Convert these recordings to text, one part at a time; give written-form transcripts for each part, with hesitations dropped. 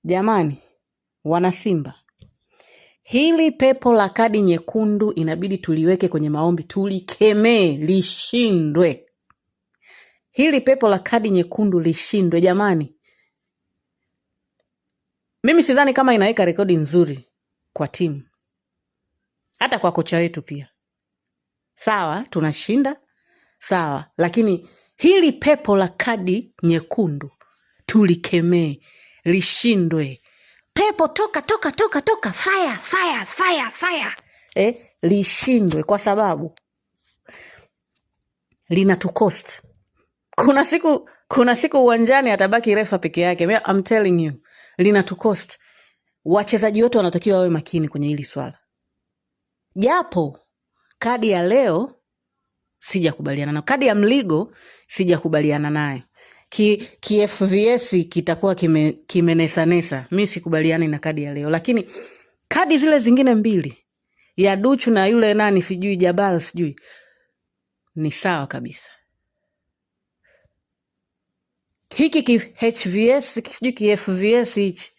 Jamani, wanasimba, hili pepo la kadi nyekundu inabidi tuliweke kwenye maombi, tulikemee lishindwe. Hili pepo la kadi nyekundu lishindwe jamani. Mimi sidhani kama inaweka rekodi nzuri kwa timu, hata kwa kocha wetu pia. Sawa, tunashinda sawa, lakini hili pepo la kadi nyekundu tulikemee, lishindwe. Pepo toka toka toka toka, fire fire fire fire, lishindwe kwa sababu linatucost. Kuna siku uwanjani atabaki refa peke yake. I'm telling you, linatucost. Wachezaji wote wanatakiwa wawe makini kwenye hili swala, japo kadi ya leo sijakubaliana nayo, kadi ya Mligo sijakubaliana nayo. Ki FVS kitakuwa kimenesanesa. Mi sikubaliani na kadi ya leo, lakini kadi zile zingine mbili ya Duchu na yule nani sijui Jabal sijui ni sawa kabisa. Hiki ki HVS sijui ki FVS hichi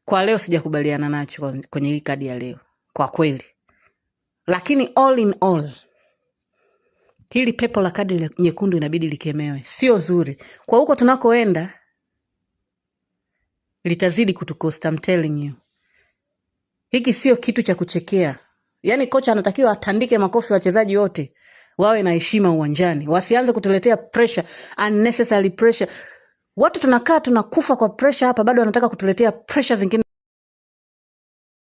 kwa leo sijakubaliana nacho kwenye hii kadi ya leo kwa kweli, lakini all in all hili pepo la kadi nyekundu inabidi likemewe, sio zuri kwa huko tunakoenda, litazidi kutucost. I'm telling you, hiki sio kitu cha kuchekea. Yaani kocha anatakiwa atandike makofi wachezaji wote wawe na heshima uwanjani, wasianze kutuletea pressure, unnecessary pressure. Watu tunakaa tunakufa kwa pressure hapa, bado wanataka kutuletea pressure zingine.